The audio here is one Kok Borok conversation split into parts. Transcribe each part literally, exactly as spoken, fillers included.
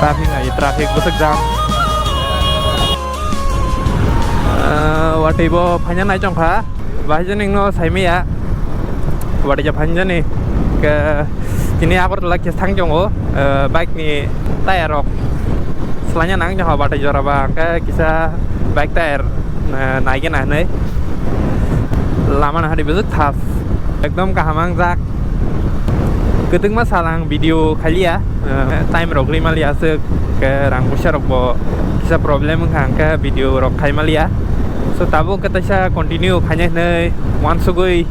Traffic nai, traffic bwswk jam. Ah, watwi bo phaina nai tongkha. Bahai jani no saimaya. Watwi ja phaina jani. Ke tini Agartala khe thang tongo. Ah, bike ni tire rok swlaina nang tongkha, watwi jora ba. Ke kisa bike tire, ah, nai gana hinwi. Lama no hari bwswk thas. Ekdom kaham ang jak. Kwtwkma sal ang video khailiya, eh, time rok ri maliya aswk, ke rang puisa rok bo kisa problem wngkha, hwnkhe video rok khai maliya. So, tabuk khe taisa continue khainai hinwi uansugwi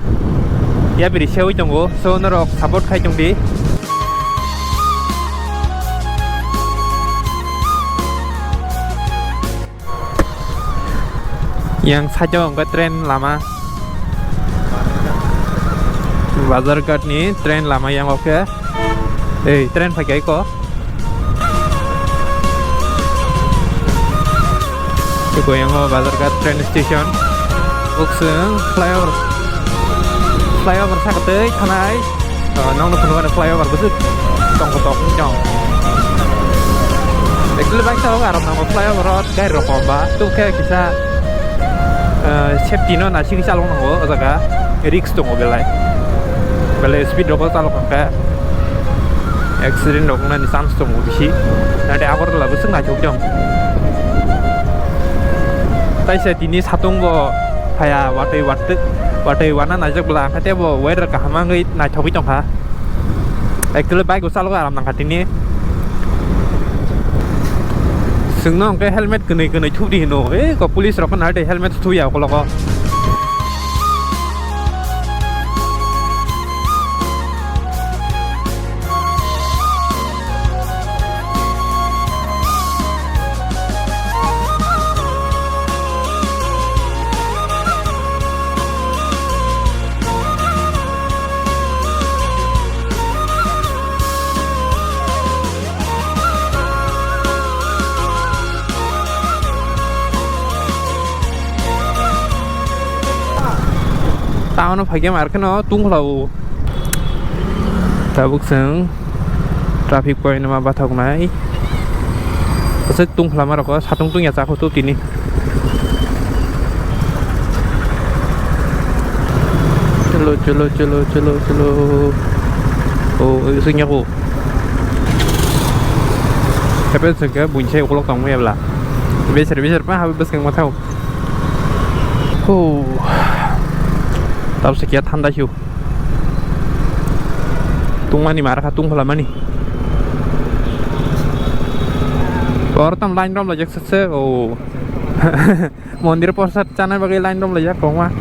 yapri seui tongo. So, norok support khai tongdi. Yang side o hwnkhe train lama. Bazarghat ni train lama yang o khe. Ei, train phai kha eko. Eko yang o Bazarghat train station. Bukswng flyover. Flyover sakha twi thanai. Ah, nokno phunukgani flyover bwswk tong kotok wng tong. Actually, bike tabuk aram nango flyover o gari rok kom ba. Tuk khe kisa, ah, safety no naisingwi chalok nango o jaga. Risk tongo belai. Belai speed rok o chalok kha khe accident rok wngnani chance tongo bisi. Nade Agartala bwswk naithok tong. Taisa tini satung bo phaiya watwi watwi watwi wana naijak bwla, hwnkhe tei bo weather kaham wngwi naithogwi tongkha. Actually, bike o chalok aram nangkha tini. Chwngno hwnkhe helmet kwnwi kwnwi thupdi hino. E, ko police rok no naitwi helmet thuya ukologo. Town o phaikhe mar kheno tungkhlao. Tabuk chwng traffic point ma bathoknai. Aswk tungkhlama rokho satung tungya chakhu tu tini. Cholo, cholo, cholo, cholo, cholo. O, singya ko. Hepe sengke buinse ukolok tongmaya bla. Beser, beser pa habi bwskang ma thao. Ho. Tao se kya thanda hiu. Tungmani mara kha tungphla mani. Or tam line rom lajak se se o. Mondir prosad chana bagwi line rom lajak kongma.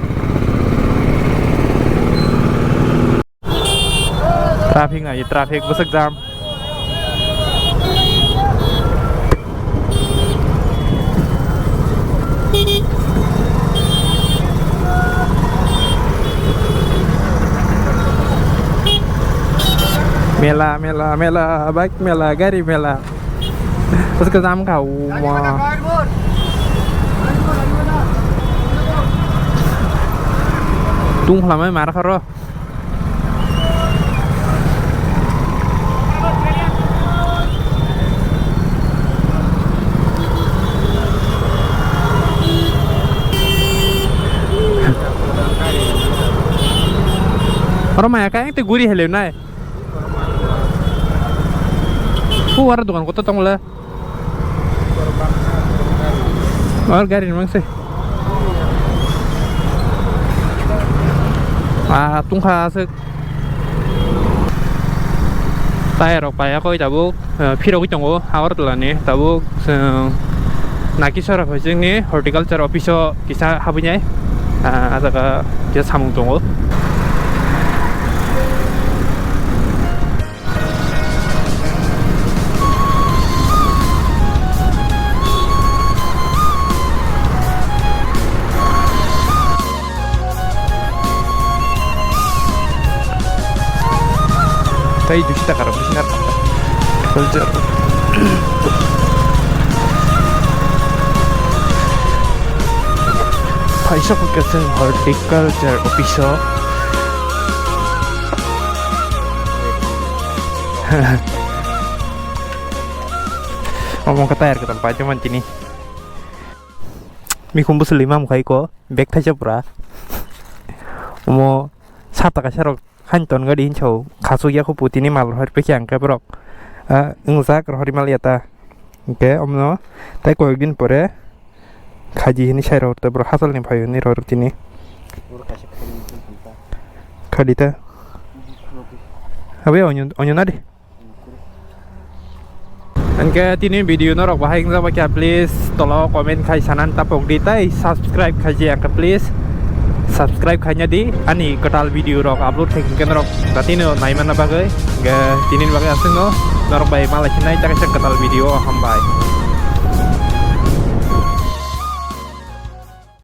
Traffic nai, traffic bwswk jam. Mela, mela, mela, bike mela, gari mela. Bwswk jam kha, uma. Tungphla mai mar kha ro. Oro maya kaya tei guri helai nai. O aro dokan kotor tongla. Or gari ni mangse. Ah, tungkha aswk. Tayar rok paiya koi tabuk, eh, phirogwi tongo Agartala ni tabuk, eh, Nakisora phai chwngni horticulture office o kisa habwi nai, ah, ah jaga kisa samung tongo. Tei duiso taka rok bisingo. Culture. Phaisa khe chwng horticulture office o. Omo khe tayar kwtal paijak man tini. Mikhum bwswlwi mamkhai ko bag thaisa pura. Omo sapta kaisa rok hain ton gadi hinsa o khasuk ya kho putini mal rohor pekhe ang khe borok, ah, wngjak rohorwi mal ya ta. Hwnkhe omo tei koyek din pore khaji hini sai rohor tei borok hachal ni phaio hinwi rohor tini. Khadi ta. Abi onyo, onyo na di. Hwnkhe tini video norok bahai wngjak bai kha, please tola o comment khai sanan tapok di, tei subscribe khai je ang khe please subscribe khaina di, ani kwtal video rok upload khai khe norok datino naimana bagwi. Hwnkhe tini bagwi aswkno, norok bai malai khe nai ta kaisa kwtal video o, hambai.